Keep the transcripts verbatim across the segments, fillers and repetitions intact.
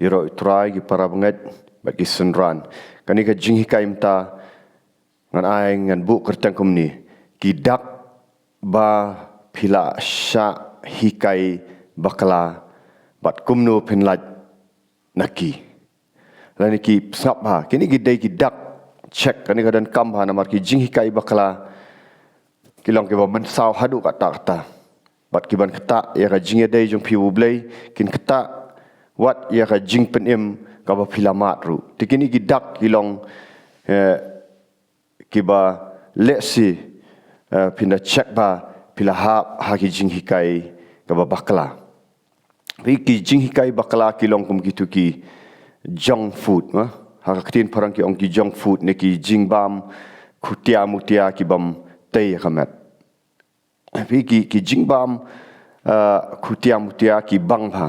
ïaroh ïa u Trai, ki para bangeit bad ki synran. Kane ka jinghikai mynta ngan ai, ngan buh kyrteng kumne: Ki dak ba phi la shah hikai bakla bad kumno phin lait na ki. Lane ki, sngap bha, kine ki dei ki dak, check, kane ka donkam bha namar ki jinghikai bakla ki long kiba mynsaw haduh katta katta. Bad ki ban ktah ïa ka jingïadei jong phi U Blei, kin ktah wat ïa ka jingpynim kaba phi la mad ruh. Te kine ki dak ki long, eh, kiba lehse, eh, phin da check ba phi la hap ha ki jinghikai kaba bakla. Phi, ki jinghikai bakla ki long kum kito ki junk food, ma? Ha ka ktien phareng ki ong ki junk food, ne ki jingbam khutia mutia ki bym tei ïa ka met. Phi, ki, ki jingbam, eh, khutia mutia ki bang bha.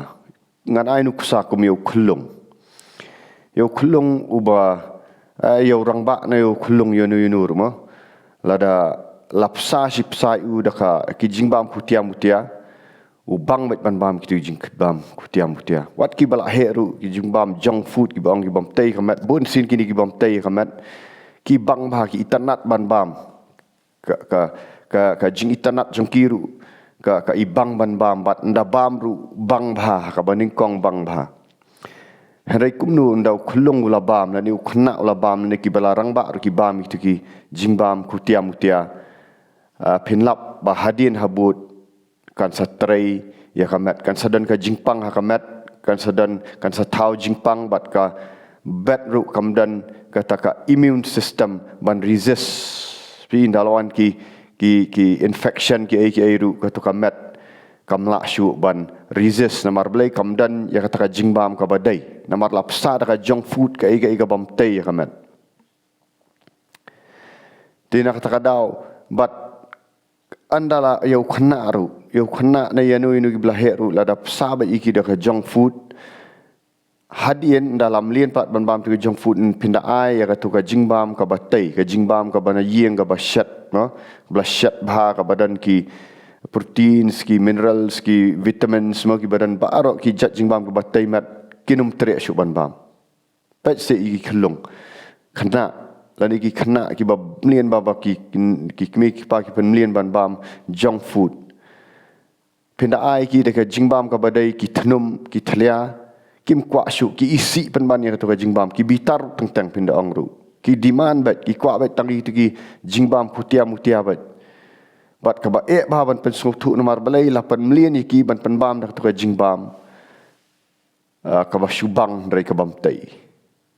Ngan ai nuksa kum ïa u khyllung. Ïa u khyllung uba, eh, ïa u rangbah ne ïa u khyllung ïano ïano ruh, ma. Lada la bsa shi bsa ïa u da ka, ki jingbam khutia mutia, u bang beit ban bam kito ki jingbam khutia mutia. Wat kiba la heh ruh, ki jingbam junk food kiba ong ki bym tei ïa ka met, bun sien kine ki bym tei ïa ka met. Ki bang bha, ki itynnad ban bam. Ka, ka, ka, ka jingitynnad jong ki ruh ka, ka i bang ban bam, bad ynda bam ruh bang bha, kaba nyngkong bang bha. Hynrei kumno ynda u khyllung u la bam, lane u khynnah u la bam, lane kiba la rangbah ruh ki bam ïa kito ki jingbam khutia mutia, ah, phin lap ba hadien habud kan sa trei ïa ka met, kan sa don ka jingpang ha ka met, kan sa don, kan sa thaw jingpang, bad ka met ruh kam don kata ka immune system ban resist. Phi, ynda la wan ki, ki, ki infection kiei kiei ruh, kato ka met kam lah shuh ban resist namar balei? Kam don ïa kata ka jingbam kaba dei. Namar la bsa da ka junk food, kaei kaei ka bym tei ïa ka met. Te na kata ka daw, bad ynda la ïa u khynnah ruh, ïa u khynnah ne ïano ïano kiba la heh ruh, lada bsa beit ïa ki da ka junk food, hadien ynda la mlien pat ban bam kito ki junk food, phin da ai ïa kato ka jingbam kaba tei, ka jingbam kaba na ïing, kaba shet, no? Kaba la shet bha, kaba don ki proteins, ki minerals, ki vitamins, mo, kiba don baroh ki jait jingbam kiba tei met, kin ym treh shuh ban bam. Peit seh ïa ki khyllung, khynnah, lane ki khynnah kiba mlien ba, ba ki, ki kmie ki kpa ki pynmlien ban bam junk food. Phin da ai ki da ka jingbam kaba dei, ki thnum, ki thlia, kim kwah shuh, ki isih pynban ïa kato ka jingbam, ki bitar teng teng phin da ong ruh. Ki demand beit, ki kwah beit tang ïa kito ki jingbam khutia mutia beit. Bad kaba eh bha ban pynsngewthuh namar balei la pynmlien ïa ki ban pynbam da kato ka jingbam, ah, kaba shu bang, hynrei ka bym tei.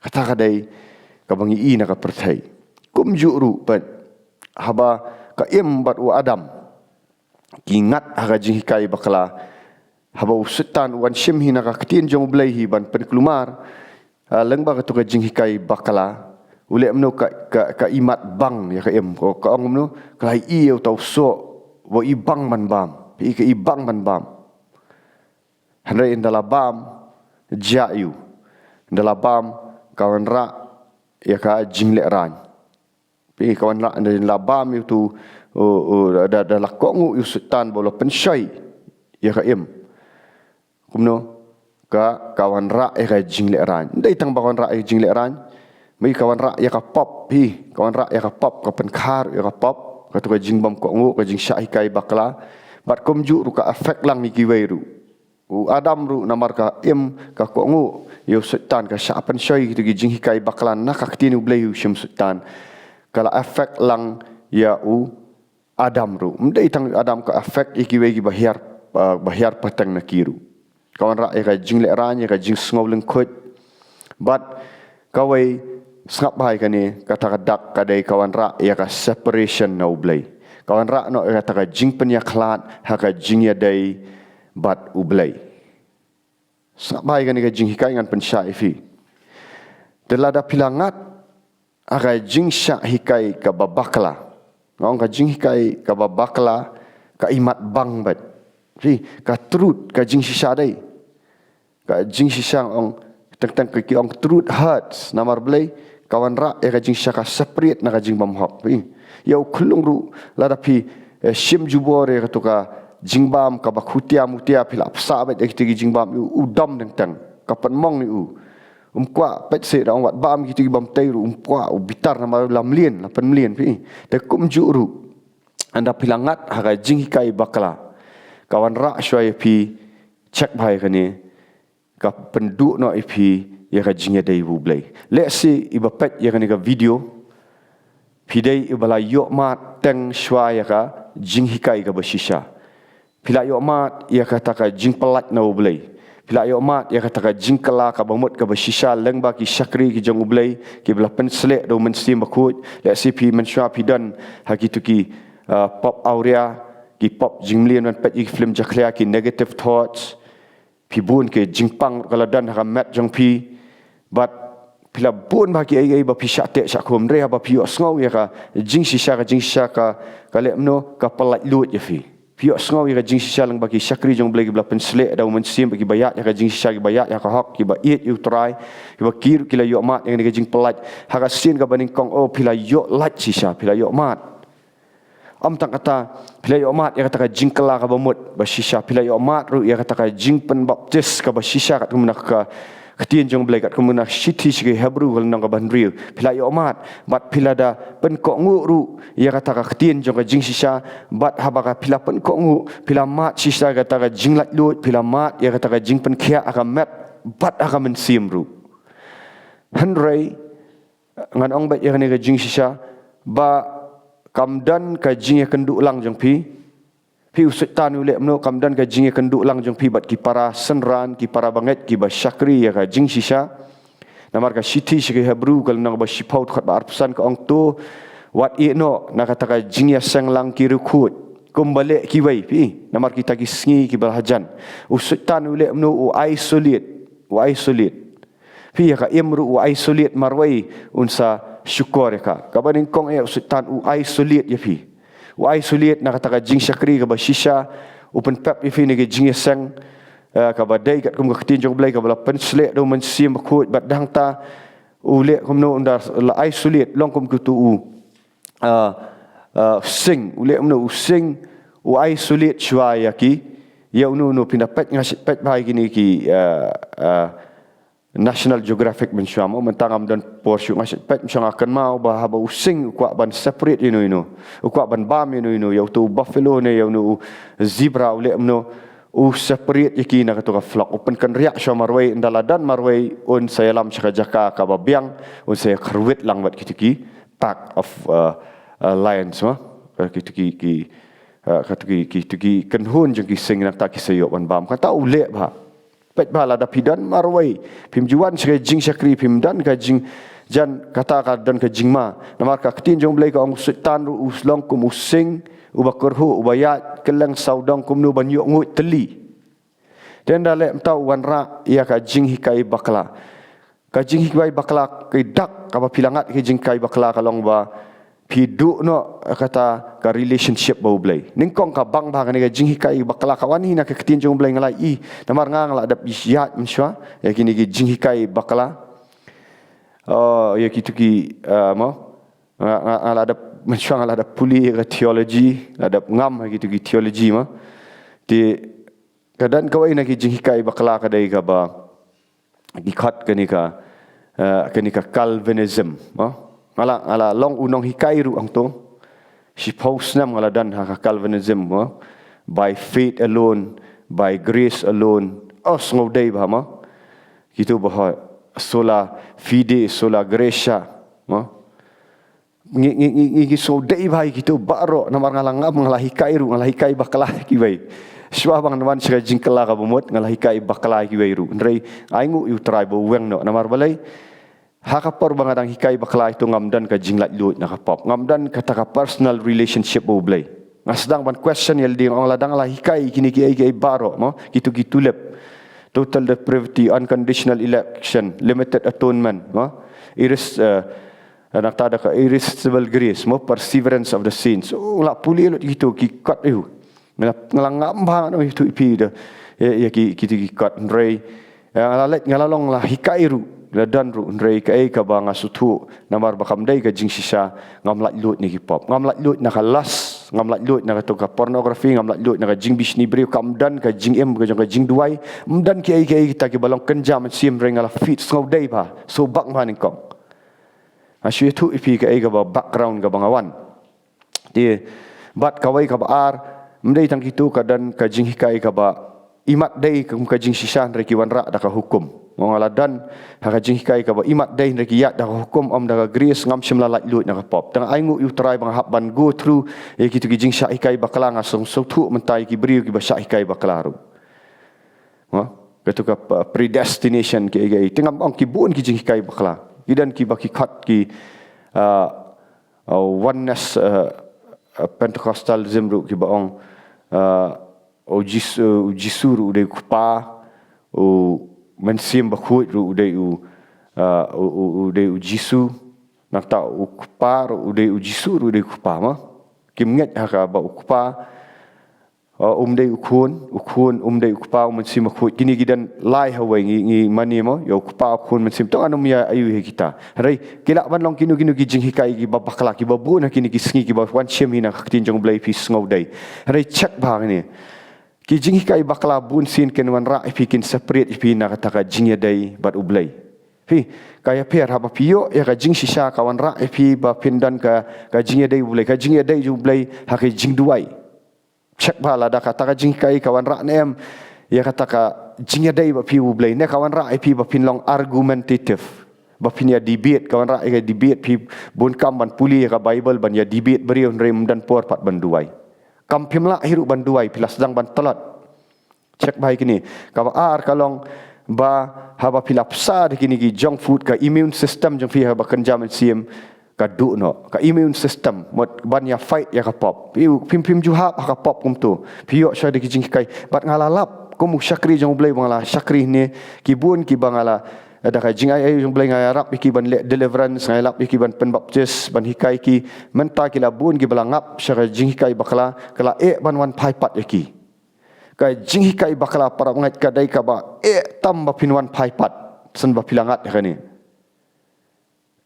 Kata ka dei kaba ngi i na ka pyrthei. Kumjuh ruh pat, haba ka Im bad u Adam ki ngat ha ka jinghikai bakla, haba u Soitan u wan shim hi na ka ktien jong U Blei hi ban pynkulmar, ah, lyngba kato ka jinghikai bakla, u leh kumno? Ka, ka, ka imat bang ïa ka Im, ka, ka ong kumno? Ka la i ïa uta u soh ba i bang ban bam, i, ka i bang ban bam. Hynrei ynda la bam, jia ïa u. Ynda la bam, ka wanrah ïa ka jinglehrain. Phi, ka wanrah, ynda la bam ïa uto u, u, da, da la kohnguh ïa u Soitan ba u la pynshoi ïa ka Im. Kumno? Ka, ka wanrah ïa ka jinglehrain. Ym dei tang ba ka wanrah ïa ka jinglehrain, ma ka wanrah ïa ka pop, phi, ka wanrah ïa ka pop, ka pynkhar ïa ka pop, kato ka jingbymkohnguh, ka jingshah hikai bakla. Bad kumjuh ruh ka affect lang ïa kiwei ruh. U Adam ruh namar ka Im ka kohnguh ïa u Soitan, ka shah pynshoi kito ki jinghikai bakla na ka ktien U Blei hi u shim Soitan, ka la affect lang ïa u Adam ruh. Ym dei tang u Adam, ka affect ïa kiwei kiba hiar, ah, ba hiar pateng na ki ruh. Ka wanrah ïa ka jinglehrain, ïa ka jingsngew lyngkhuid. Bad kawei, sngap bha ïa kane, kata ka dak ka dei ka wanrah ïa ka separation na U Blei. Ka wanrah noh ïa kata ka jingpynïakhlad ha ka jingïadei bad U Blei. Sngap bha ïa kane ka jinghikai, ngan pynshai ïa phi. Te lada phi la ngat ha ka jingshah hikai kaba bakla. Nga ong ka jinghikai kaba bakla ka imat bang beit. Phi, ka truth, ka jingshisha dei. Ka jingshisha, ong, teng teng ki ong truth hurts. Namar balei? Ka wanrah ïa ka jingshisha, ka separate na ka jingbymhok. Phi, ïa u khyllung ruh, lada phi, eh, shim jubor ïa kato ka jingbam kaba khutia mutia, phi la bsa beit ïa kito ki jingbam, u, u dom teng teng. ka pynmong ïa u. Um kwah, peit seh, da ong wat bam kito ki bym tei ruh um kwah, u bitar namar la mlien, la pynmlien phi. Te kumjuh ruh, ynda phi la ngat ha ka jinghikai bakla, ka wanrah shuwa ïa phi, check bha ïa kane, ka pynduh noh ïa phi ïa ka jingïadei bad U Blei. Lehse iba peit ïa kane ka video, phi dei iba la ïohmad teng shuwa ïa ka jinghikai kaba shisha. Phi la ïohmad ïa kata ka jingpyllait na U Blei. Phi la ïohmad ïa kata ka jingkylla kaba mut kaba shisha lyngba ki shakri ki jong U Blei, kiba la pynsleh da U Mynsiem Bakhuid. Lehse phi mynshuwa phi don ha kito ki, ah, pop awria, ki pop jingmlien ban peit ïa ki film jakhlia, ki negative thoughts. Phi bun ki jingpang ruh ka la don ha ka met jong phi. Bad phi la bun bha kiei kiei ba phi shah teh shah khum, hynrei haba phi ïohsngew ïa ka jingshisha, ka jingshisha ka, ka leh kumno, ka pyllait luid ïa phi. Phi ïohsngew ïa ka jingshisha lyngba ki shakri jong U Blei kiba la pynsleh da U Mynsiem, kiba ïaid ha ka jingshisha, kiba ïaid ha ka hok, kiba ïeit ïa U Trai, kiba ki ruh ki la ïohmad ïa kane ka jingpyllait. Ha ka sien kaba nyngkong, oh, phi la ïoh lait shisha, phi la ïohmad. Ym tang kata, phi la ïohmad ïa kata ka jingkylla kaba mut ba shisha, phi la ïohmad ruh ïa kata ka jingpynbaptis kaba shisha, katkum na ka Ktien jong U Blei, katkum na ka Shithi sha ki Hebru ka lynnong kaba hynriew. Phi la ïohmad, bad phi la da pynkohnguh ruh ïa kata ka ktien jong ka jingshisha, bad haba ka phi la pynkohnguh, phi la mad shisha ïa kata ka jinglaitluid, phi la mad ïa kata ka jingpynkhiah ha ka met bad ha ka mynsiem ruh. Hynrei ngan ong beit ïa kane ka jingshisha, ba kam don ka jingïakynduh lang jong phi. Phi, u Soitan u leh kumno? Kam don ka jingïakynduh lang jong phi bad ki para synran, ki para bangeit, kiba shakri ïa ka jingshisha. Namar ka Shithi sha ki Hebru ka lynnong ba shiphew, dkhot ba arphew san ka ong, to wat ïeh noh na kata ka jingïaseng lang ki riewkhuid kumba leh kiwei, phi. Namar kita ki sngi kiba la hajan, u Soitan u leh kumno? U isolate, u isolate. Phi, ïa ka im ruh u isolate, marwei un sa shukor ïa ka. Kaba nyngkong, eh, u Soitan u isolate ïa phi. U isolate na kata ka jingshakri kaba shisha, u pynpep ïa phi na ka jingïaseng, eh, kaba dei katkum ka Ktien jong U Blei kaba la pynsleh da U Mynsiem Bakhuid, bad hangta u leh kumno? Ynda la isolate, long kum uto u, ah, ah, sing, u leh kumno? U sing, u isolate shuwa ïa ki, ïa uno uno, phin da peit, nga shait peit bha ïa kine ki, ah, ah, National Geographic mynshuwa mo, mynta ngam don por shuh, nga shait peit mynshuwa, nga kynmaw ba haba u sing u kwah ban separate ïano ïano, u kwah ban bam ïano ïano, ïa uto u buffalo ne ïa uno u zebra, u leh kumno? U separate ïa ki na kato ka flock, u pynkynriah shuwa marwei, ynda la don marwei un sa ïalam sha ka jaka kaba biang, un sa ïakyrwit lang bad kito ki pack of, uh, uh, lions mo, kito ki, ki, uh, kito ki, kito ki kynhun jong ki sing, nangta ki sa ïoh ban bam. Kata u leh bha. Peit bha, lada phi don marwei, phim ju wan sha ka jingshakri, phim don ka jingjan, kata ka don ka jingma. Namar ka Ktien jong U Blei ka ong, u Soitan ruh u long kum u sing uba kyrhuh, uba ïaid kylleng sawdong kumno ban ïoh nguid tylli. Te ynda leh kumta u wanrah ïa ka jinghikai bakla. Ka jinghikai bakla, ka dak kaba phi la ngat ka jinghikai bakla, ka long ba phi duh noh kata ka relationship bad U Blei. Nyngkong ka bang bha kane ka jinghikai bakla, ka wan hi na ka Ktien jong U Blei, nga la ïohi. Namar nga, nga la dep ïaid mynshuwa ïa kine ki jinghikai bakla. Oh, ïa kito ki, ah, mo, nga, nga, nga la dep mynshuwa, nga la dep pule ïa ka theology, la dep ngam ha kito ki theology mo. Te ka don kawei na ki jinghikai bakla, ka dei kaba ki khot kane ka, eh, kane ka Calvinism mo. Nga la, nga la long u nonghikai ruh hangto. Shiphew snem nga la don ha ka Calvinism mo. By faith alone, by grace alone. Oh, sngewdei bha mo. Kito ba hoi, sola fide, sola gratia mo. Ngi, ngi, ngi, ngi, ngi sngewdei bha ïa kito baroh, namar nga la ngam, nga la hikai ruh, nga la hikai bakla ïa kiwei. Shuwa ba ngan wan sha ka jingkylla kaba mut, nga la hikai bakla ïa kiwei ruh. Hynrei ainguh ïa U Trai ba u weng noh. Namar balei? Ha ka por ba nga dang hikai bakla ïa kito, ngam don ka jinglaitluid na ka pop. Ngam don kata ka personal relationship bad U Blei. Nga sdang ban question ïa lade, nga ong, lada nga la hikai kine kiei kiei baroh mo, kito ki tulip, total depravity, unconditional election, limited atonement mo, iris, eh, nangta da ka irresistible grace mo, perseverance of the saints. Oh, nga la pule lut kito ki kot, ïa u. Nga la, nga la ngam bha noh ïa kito, ïa phi da, ïa, ïa ki, kito ki kot, hynrei, eh, nga la leit, nga la long, la hikai ruh, la don ruh, hynrei kaei kaba nga sngewthuh, namar ba kam dei ka jingshisha, ngam laitluid na ki pop, ngam laitluid na ka lust. Ngam laitluid na kato ka pornography, ngam laitluid na ka jingbishni briew, kam don ka jingim ka jong ka jingduwai, ym don kiei kiei kita kiba long kynja mynsiem, hynrei nga la fit sngewdei bha, sngewbang bha nyngkong. Nga shu ïathuh ïa phi kaei kaba background kaba nga wan. Te bad kawei kaba ar, ym dei tang kito, ka don ka jinghikai kaba imat dei kum ka jingshisha, hynrei ki wanrah da ka hukum. Nga ong nga la don ha ka jinghikai kaba imat dei, hynrei ki ïaid da ka hukum, ym da ka grace, ngam shym la laitluid na ka pop. Tang ai nguh ïa u Trai ba nga hap ban go through ïa kito ki jingshah hikai bakla. Nga sngewthuh mynta ïa ki briew kiba shah hikai bakla ruh. Ha? Kato ka, uh, predestination kiei kiei. Te ngam ong ki bun ki jinghikai bakla. Ki don kiba ki khot ki, uh, uh, oneness, uh, uh, Pentecostalism ruh kiba ong, uh, u Jisu, u Jisu ruh u dei u Kpa, u Mynsiem Bakhuid ruh u dei u, uh, u, u, u dei u Jisu. Nangta u Kpa ruh u dei u Jisu ruh u dei u Kpa, ma. Kim ngeit ha kaba u Kpa, uh, um dei u Khun, u Khun um dei u Kpa, u Mynsiem Bakhuid. Kine ki don lai ha wei, ngi, ngi mane mo ïa u Kpa, u Khun, Mynsiem. To ngan ym ïa aiu ïa kita. Hynrei ki lah ban long kino kino ki jinghikai kiba bakla, kiba bun ha kine ki sngi, kiba wan shim hi na ka ktien jong U Blei, phi sngewdei. Hynrei check bha kine. Ki jinghikai bakla bun sien kin wanrah ïa phi, kin separate ïa phi na kata ka jingïadei bad U Blei. Phi, ka ïapher haba phi ïoh ïa ka jingshisha, ka wanrah ïa phi ba phin don ka, ka jingïadei U Blei, ka jingïadei U Blei ha ka jingduwai. Check bha lada kata ka jinghikai ka wanrah ne em ïa kata ka jingïadei bad phi U Blei, ne ka wanrah ïa phi ba phin long argumentative, ba phin ïa debate, ka wanrah ïa ka debate, phi bun kam ban pule ïa ka Bible, ban ïa debate briew, hynrei ym don por pat ban duwai. Kam phim lah hi ruh ban duwai, phi la sdang ban tlot. Check bha ïa kine. Kaba ar ka long ba haba phi la bsa da kine ki junk food, ka immune system jong phi haba kynja mynsiem ka duh noh. Ka immune system mut ban ïa fight ïa ka pop. Phi, phim, phim ju hap ha ka pop kumto. Phi ïoh sha da ki jinghikai. Bad nga la lap kum u shakri jong U Blei ba nga la shakri ne, ki bun kiba nga la, da ka jingaiei jong U Blei nga ïarap ïa ki ban leh deliverance, nga ïarap ïa ki ban pynbaptis, ban hikai ki. Mynta ki la bun kiba la ngap sha ka jinghikai bakla, ka la eh ban wan phai pat ïa ki. Ka jinghikai bakla, para bangeit, ka dei kaba eh tam ba phin wan phai pat, shen ba phi la ngat ha kane.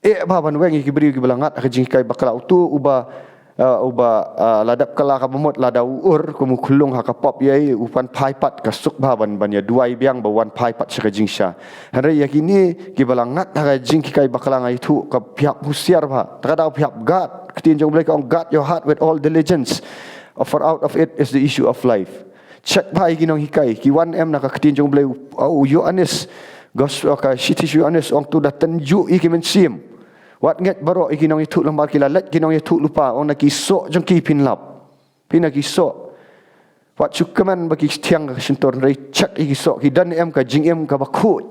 Eh bha ban weng ïa ki briew kiba la ngat ha ka jinghikai bakla. Uto uba, uh, uba, uh, la dep kylla kaba mut lada u ur kum u khyllung ha ka pop ïa u, u pan phai pat, ka suk bha ban, ban ïa duwai biang ba wan phai pat sha ka jingshisha. Hynrei ïa kine kiba la ngat ha ka jinghikai bakla, nga ïathuh ka phi hap husiar bha. Te ka daw phi hap guard. Ka ktien jong U Blei ka ong, "Guard your heart with all diligence, for out of it is the issue of life." Check bha ïa ki nonghikai, ki wan em na ka ktien jong U Blei, u, u Ïoannis, gos-, ka shithi sha u Ïoannis ong, to da tynjuh ïa ki mynsiem. Wat ngeit baroh ïa ki nongïathuhlypa, ki la leit ki nongïathuhlypa, ong na ki soh jong ki phin lap. Phi, na ki soh. Wat shu kmen ba ki thiang ka shyntur, hynrei check ïa ki soh, ki don em ka jingim kaba khuid,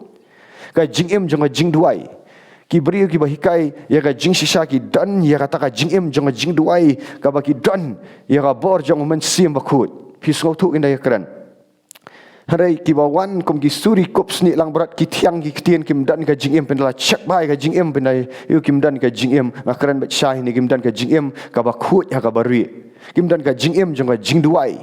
ka jingim jong ka jingduwai. Ki briew kiba hikai ïa ka jingshisha ki don ïa kata ka jingim jong ka jingduwai, kaba ki don ïa ka bor jong U Mynsiem Bakhuid. Phi sngewthuh, kin da ïakren. Hynrei kiba wan kum ki suri kup snieh langbrot, ki thiang ki ktien, kim don ka jingim, phin da la check bha ïa ka jingim, phin da ïoh kim don ka jingim. Nga kren beit shai ne, kim don ka jingim kaba khuid ha kaba rieh. Kim don ka jingim jong ka jingduwai.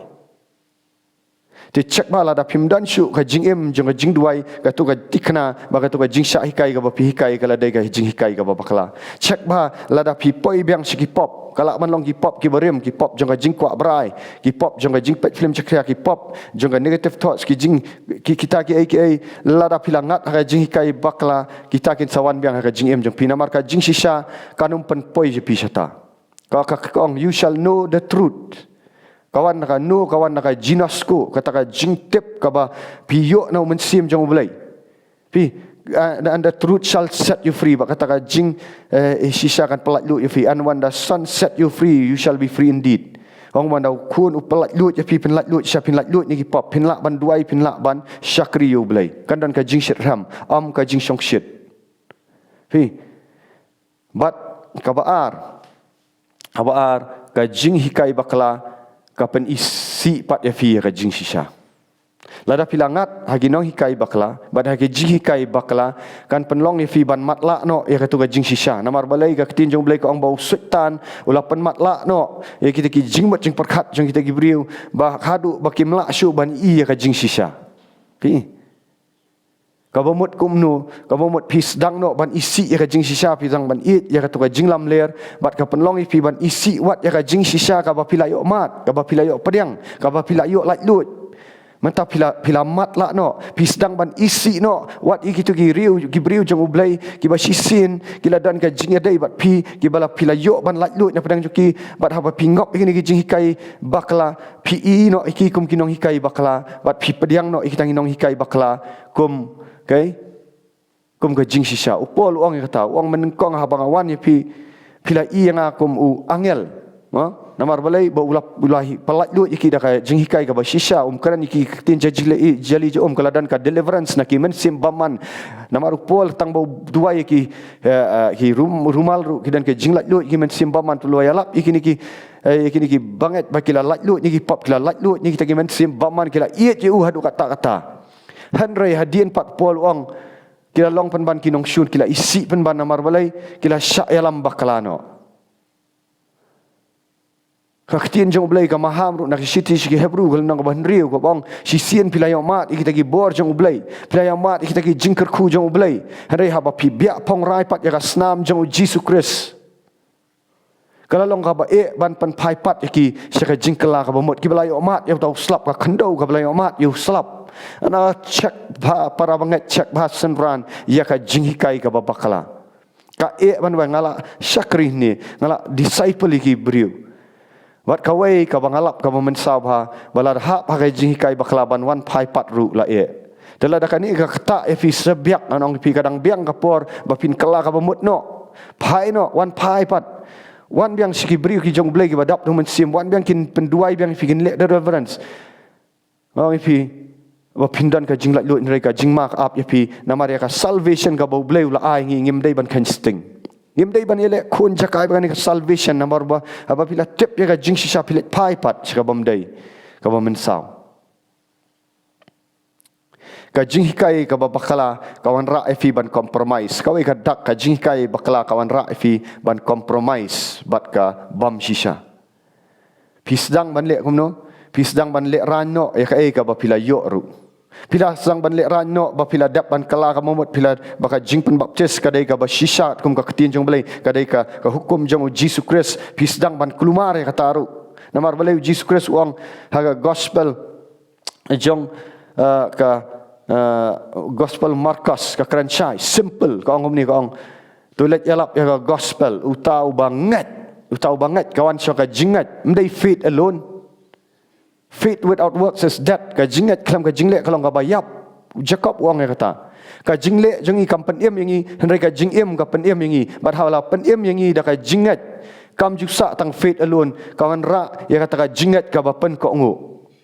Te check bha lada phim don shuh ka jingim jong ka jingduwai, kato ka tikna bad kato ka jingshah hikai kaba phi hikai ka la dei ka jinghikai kaba bakla. Check bha lada phi poi biang sha ki pop, ka lah ban long ki pop kiba rim, ki pop jong ka jingkwah brai, ki pop jong ka jingpeit film jakhlia, ki pop jong ka negative thoughts, ki jing, ki, kita kiei kiei, lada phi la ngat ha ka jinghikai bakla, kita kin sa wan biang ha ka jingim jong phi. Namar ka jingshisha kan ym pynpoi sha phi shata. Ka, ka, ka ong, "You shall know the truth." Ka wan na ka know, ka wan na ka ginosko, kata ka jingtip kaba phi ïoh na U Mynsiem jong U Blei. Phi, uh, "And the truth shall set you free." Bad kata ka jing, eh, shisha kan pyllaitluid ïa phi. "And when the Son set you free, you shall be free indeed." Ong, man da U Khun u pyllaitluid ïa phi, phin laitluid sha, phin laitluid na ki pop, phin lah ban duwai, phin lah ban shakri ïa U Blei. Kan don ka jingshitrhem, ym ka jingshongshit. Phi, bad kaba ar, kaba ar, ka jinghikai bakla ka pynisih pat ïa phi ïa ka jingshisha. Lada phi la ngat ha ki nonghikai bakla bad ha ki jinghikai bakla, kan pynlong ïa phi ban matlah noh ïa kato ka jingshisha. Namar balei? Ka ktien jong U Blei ka ong ba u Soitan u la pynmatlah noh ïa kita ki jingmut jingpyrkhat jong kita ki briew, ba haduh ba kim lah shuh ban ïohi ïa ka jingshisha. Phi, Kaba mut kumno, kaba mut phi sdang noh ban isih ïa ka jingshisha, phi sdang ban ïeit ïa kato ka jinglamler, bad ka pynlong ïa phi ban isih wat ïa ka jingshisha kaba phi la ïoh mad, kaba phi la ïoh pdiang, kaba phi la ïoh laitluid. Mynta phi la, phi la mad lah noh, phi sdang ban isih noh wat ïa kito ki riew, ki briew jong U Blei, kiba shisien ki la don ka jingïadei bad phi, kiba la, phi la ïoh ban laitluid na pdeng jong ki, bad haba phi ngop ïa kine ki jinghikai bakla, phi i noh ïa ki kum ki nonghikai bakla, bad phi pdiang noh ïa kita ki nonghikai bakla kum, okay? Kum ka jingshisha. U Paul u ong ïa kata, u ong, mynnyngkong haba nga wan ïa phi, phi la i ïa nga kum u angel. Ha? Namar balei? Ba u la, u la hi, pyllait lut ïa ki da ka jinghikai kaba shisha, um kren ïa ki ktien jali, jali jong um, ka la don ka deliverance na ki mynsiem bymman. Namar u Paul tang ba u duwai ïa ki, eh, eh, ki rum-, rumal ruh ki don ka jinglait lut ïa ki mynsiem bymman, te u la ïalap ïa kine ki, eh, ïa kine ki bangeit ba ki la lait lut na ki pop, ki la lait lut na kita ki mynsiem bymman, ki la ïeit ïa u haduh katta katta. Hynrei hadien pat, Paul u ong, ki la long pynban ki nongshun, ki la isih pynban, namar balei? Ki la shah ïalam bakla noh. Ka ktien jong U Blei ka maham ruh na ka shithi sha ki Hebru, ka lynnong kaba hynriew, kaba ong, shisien phi la ïoh mad ïa kita ki bor jong U Blei, phi la ïoh mad ïa kita ki jingkyrkhu jong U Blei. Hynrei haba phi biah phong rai pat ïa ka snam jong U Jisu Khrist, ka la long kaba eh ban pynphai pat ïa ki sha ka jingkylla kaba mut. Kiba la ïoh mad ïa uta u slap, ka khyndew kaba la ïoh mad ïa u slap. Hana check bha, para bangeit, check bha synran ïa ka jinghikai kaba bakla. Ka eh ban ong, nga la shakri hangne, nga la disciple ïa ki briew. Bad kawei kaba nga lap kaba mynsaw bha, ba lada hap ha ka jinghikai bakla ban wan phai pat ruh la eh. Te lada kane ka ktah ïa phi, sa biang, ngan ong ïa phi, ka dang biang ka por ba phin kylla kaba mut noh. Phai noh, wan phai pat. Wan biang sha ki briew ki jong U Blei kiba dap da u Mynsiem, wan biang, kin pynduwai biang ïa phi, kin leh deliverance. Ngan ong ïa phi, ba phin don ka jinglait luid, hynrei ka jingma ka ap ïa phi, namar ïa ka salvation kaba U Blei u la ai ngi, ngim dei ban kheiñ sting. Ngim dei ban ïaleh khun jaka ïa kane ka salvation, namar ba, haba phi la tip ïa ka jingshisha, phi leit phai pat sha kaba ym dei, kaba mynsaw. Ka jinghikai kaba bakla ka wanrah ïa phi ban compromise. Kawei ka dak, ka jinghikai bakla ka wanrah ïa phi ban compromise bad ka bym shisha. Phi sdang ban leh kumno? Phi sdang ban lehraiñ noh ïa kaei kaba phi la ïoh ruh. Phi la sdang ban lehraiñ noh ba phi la dep ban kylla kaba mut, phi la, ba ka jingpynbaptis ka dei kaba shisha kum ka ktien jong U Blei, ka dei ka, ka hukum jong U Jisu Khrist. Phi sdang ban kulmar ïa kata ruh. Namar balei? U Jisu Khrist u ong ha ka gospel jong, eh, ka, eh, gospel Markos, ka kren shai, simple, ka ong kumne, ka ong, to leit ïalap ïa ka gospel, uta uba ngeit, uta uba ngeit ka wan sha ka jingngeit, ym dei faith alone. Faith without works is dead. Ka jingngeit khlem ka jingleh ka long kaba ïap. U Jakob u ong ïa kata. Ka jingleh jong ngi kam pynim ïa ngi, hynrei ka jingim ka pynim ïa ngi. Bad haba la pynim ïa ngi da ka jingngeit, kam ju sah tang faith alone, ka wanrah ïa kata ka jingngeit kaba pynkohnguh.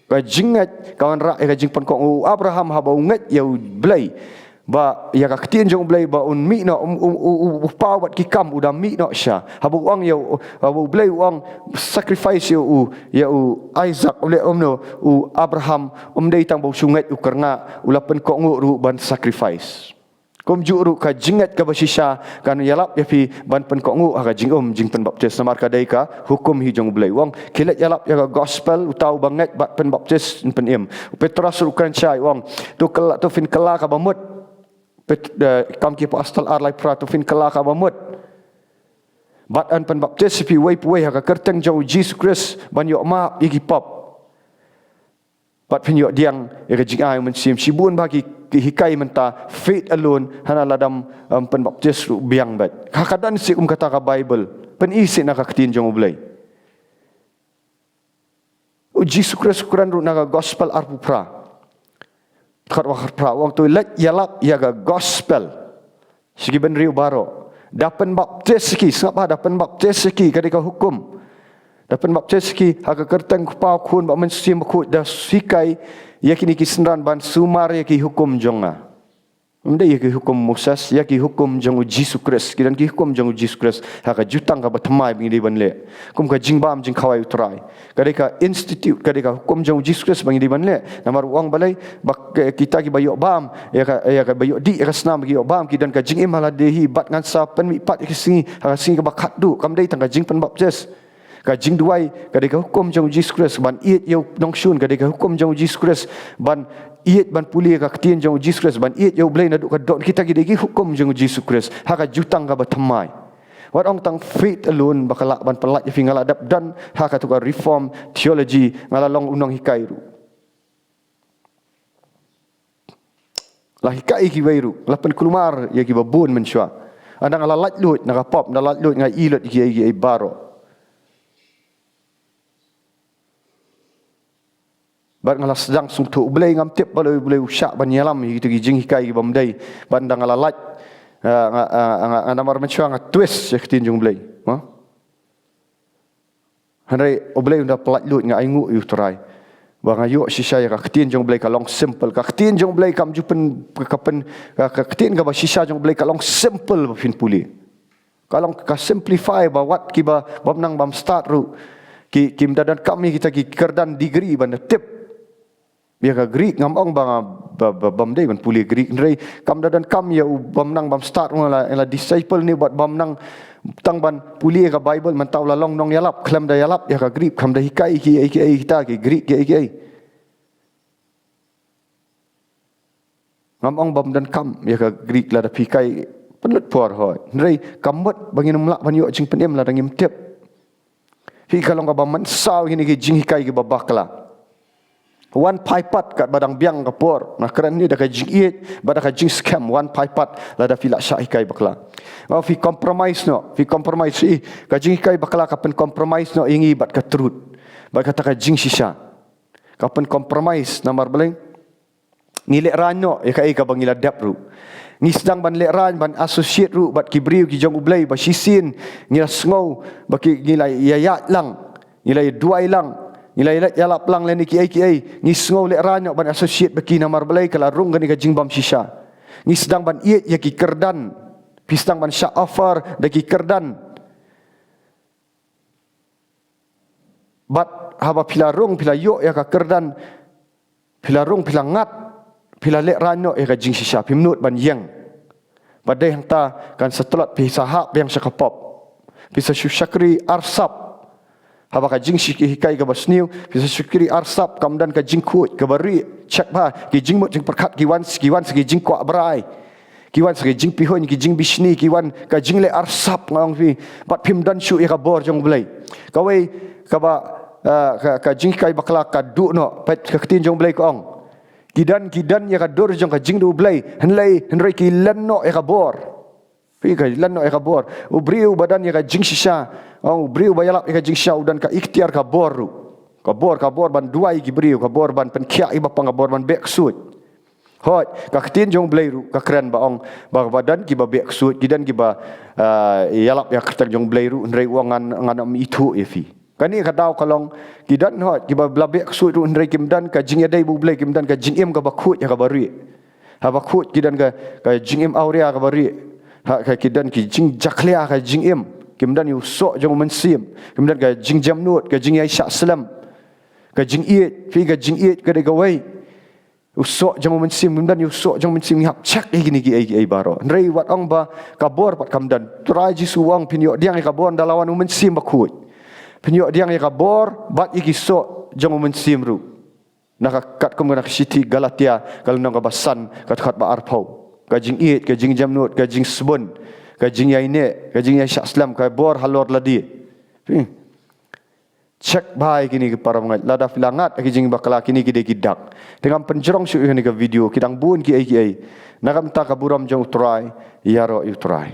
Ka jingngeit ka wanrah ïa ka jingpynkohnguh. U Abraham haba u ngeit ïa U Blei, ba ïa ka ktien jong U Blei ba un mih noh, um, um, u, u, u paw bad ki kam, u da mih noh sha. Haba u ong ïa u, haba U Blei u ong sacrifice ïa u, ïa u Isaac, u leh kumno? U Abraham um dei tang ba u shu ngeit, u kyrngah, u la pynkohnguh ruh ban sacrifice. Kumjuh ruh ka jingngeit kaba shisha kan ïalap ïa phi ban pynkohnguh ha ka jingim jingpynbaptis, namar ka dei ka hukum hi jong U Blei. U ong, khie leit ïalap ïa ka gospel, uta uba ngeit bad pynbaptis yn pynim. U Petros ruh u kren shai, u ong, to kylla, to phin kylla kaba mut. Pet-, eh, Kam ki Apostol ar lai phra, to phin kylla kaba mut. Bad yn pynbaptis ïa phi uwei pa uwei ha ka kyrteng jong U Jisu Khrist ban ïoh map ïa ki pop. Bad phin ïoh pdiang ïa ka jingai U Mynsiem. Shibun bha ki, ki hikai mynta, faith alone, hana lada ym, ym pynbaptis ruh biang beit. Ka, ka don shisha kum kata ka Baibl. Pyni shisha na ka ktien jong U Blei. U Jisu Khrist u kren ruh na ka gospel arphew phra, dkhot arphew phra, u ong, to leit ïalap ïa ka gospel sha ki bynriew baroh. Da pynbaptis ïa ki, sngap bha, da pynbaptis ïa ki, ka dei ka hukum. Da pynbaptis ïa ki ha ka kyrteng U Kpa, U Khun bad U Mynsiem Bakhuid, da hikai ïa kine ki synran ban sumar ïa ki hukum jong nga. Ym dei ïa ki hukum Moses, ïa ki hukum jong U Jisu Khrist. Ki don ki hukum jong U Jisu Khrist ha ka jutang kaba thymmai ba ngi dei ban leh. Kum ka jingbam jingkhawai U Trai. Ka dei ka institute, ka dei ka hukum jong U Jisu Khrist ba ngi dei ban leh. Namar u ong balei? Ba ki, kita kiba ïoh bam ïa ka, ïa kaba ïoh dih ïa ka snam, ki ïoh bam, ki don ka jingim ha lade hi, bad ngan sa pynmih pat ïa ki sngi ha ka sngi kaba khatduh. Kam dei tang ka jingpynbaptis. Ka jingduwai ka dei ka hukum jong U Jisu Khrist, ban ïeit ïa u nongshun ka dei ka hukum jong U Jisu Khrist, ban ïeit ban pule ka ktien jong u Jisu Khrist, ban ïeit ïa u Blei naduh ka dohnud, kita ki dei ki hukum jong u Jisu Khrist ha ka jutang kaba thymmai. Wat ong tang faith alone ba ka lah ban pyllait ïa phi, nga la dep don ha katu ka reform theology, nga la long u nonghikai ruh. La hikai ïa kiwei ruh, la pynkulmar ïa kiba bun mynshuwa. Ynda nga la laitluid na ka pop, nga la laitluid, nga ïehnoh lut ïa kiei kiei baroh. Bad nga la sdang sngewthuh, U Blei, ngam tip balei U Blei u shah ban ïalam ïa kita ki jinghikai ki bym dei. Bad ynda nga la lait, ah, nga, ah, nga, nga namar mynshuwa nga twist ïa ka ktien jong U Blei. Ha? Hynrei U Blei u da pyllait lut, nga ainguh ïa U Trai ba nga ïoh shisha ïa ka ktien jong U Blei ka long simple. Ka ktien jong U Blei kam ju pyn, ka pyn, ka, ka ktien kaba shisha jong U Blei ka long simple ba phin pule. Ka long ka simplify ba wat kiba bym nang bym stad ruh ki, kim da donkam ïa kita ki kyrdan degree ban da tip ïa ka Greek. Ngam ong ba nga ba, ba, bym dei ban pule Greek, hynrei kam da donkam ïa u bym nang bym stad ruh, la, la disciple ne bad bym nang tang ban pule ïa ka Bible, mynta u la long nongïalap, khlem da ïalap ïa ka Greek, khlem da hikai kiei kiei kita ki Greek kiei kiei. Ngam ong bym donkam ïa ka Greek, lada phi hikai pynlut por, hooid. Hynrei kam mut ba ngin ym lah ban ïoh jingpynim lada ngim tip. Phi, ka long kaba mynsaw ïa kine ki jinghikai kiba bakla. Wan phai pat katba dang biang ka por. Nga kren hangne da ka jingïeit bad da ka jingskhem, wan phai pat lada phi la shah hikai bakla. Ba phi compromise noh, phi compromise, ïa ka jinghikai bakla ka pyn compromise noh ïa ngi bad ka truth, bad kata ka jingshisha. Ka pyn compromise, namar balei? Ngi lehraiñ noh ïa kaei kaba ngi la dep ruh. Ngi sdang ban lehraiñ, ban associate ruh bad ki briew ki jong U Blei ba shisien ngi la sngew ba ki, ngi la ïaid lang, ngi la duwai lang, ngi la ïalap lang lane kiei kiei. Ngi sngew lehraiñ noh ban associate bad ki, namar balei? Ka la rung kane ka jingbymshisha. Ngi sdang ban ïeit ïa ki kyrdan. Phi sdang ban shah offer da ki kyrdan. Bad haba phi la rung, phi la ïoh ïa ka kyrdan, phi la rung, phi la ngat, phi la lehraiñ noh ïa ka jingshisha, phim nud ban ïeng. Bad dei hangta kan sa tlot, phi sa hap biang sha ka pop. Phi sa shu shakri arsap. Haba ka jinghikai kaba sniew, phi sa shakri arsap, kam don ka jingkhuid kaba rieh. Check bha, ki jingmut jingpyrkhat ki wan, ki wan sa ki jingkwah brai. Ki wan sa ki jingpihuiñ, ki jingbishni, ki wan ka jingleh arsap, nga ong phi. Bad phim don shuh ïa ka bor jong U Blei. Kawei kaba, ah, ka, ka jinghikai bakla ka duh noh, peit ka ktien jong U Blei ka ong. Ki don, ki don ïa ka dur jong ka jingduh U Blei, hynrei, hynrei ki len noh ïa ka bor. Phi, ki len noh ïa ka bor. U briew ba don ïa ka jingshisha, ong, u briew ba ïalap ïa ka jingshisha u don ka iktiar ka bor ruh. Ka bor, ka bor ban duwai ki briew, ka bor ban pynkhiah ïa ba pang, ka bor ban beh ksuid. Hooid, ka ktien jong U Blei ruh ka kren ba ong ba, ba don kiba beh ksuid, ki don kiba, ah, ïalap ïa ka kyrteng jong U Blei ruh, hynrei u ong ngan, ngan ym ithuh ïa phi. Kane ka daw ka long, ki don hooid kiba la beh ksuid ruh, hynrei kim don ka jingïadei bad U Blei, kim don ka jingim kaba khuid ïa kaba rieh. Haba khuid ki don ka, ka jingim awria kaba rieh. Ha, ka, ki don ki jingjakhlia ka jingim. Kim don ïa u soh jong u mynsiem. Kim don ka jingjemnud, ka jingïaishah slem. Ka jingïeit, phi, ka jingïeit ka dei kawei. U soh jong u mynsiem, kim don ïa u soh jong u mynsiem, ngi hap check ïa kine kiei kiei baroh. Hynrei wat ong ba ka bor pat kam don. Trai Jisu u ong phin ïoh pdiang ïa ka bor ynda la wan u Mynsiem Bakhuid. Phin ïoh pdiang ïa ka bor bad ïa ki soh jong u mynsiem ruh. Na ka, katkum na ka shithi Galatia, ka lynnong kaba san, ka dkhot ba arphew. Ka jingïeit, ka jingjemnud, ka jingsbun, ka jingïaineh, ka jingïaishah slem, ka bor halor lade. Phi. Check bha ïa kine ki para bangeit. Lada phi la ngat ïa ki jingbakla, kine ki dei ki dak. Te ngam pynjrong shuh ïa kane ka video, ki dang bun kiei kiei. Na ka bynta ka burom jong U Trai, ïaroh ïa U Trai.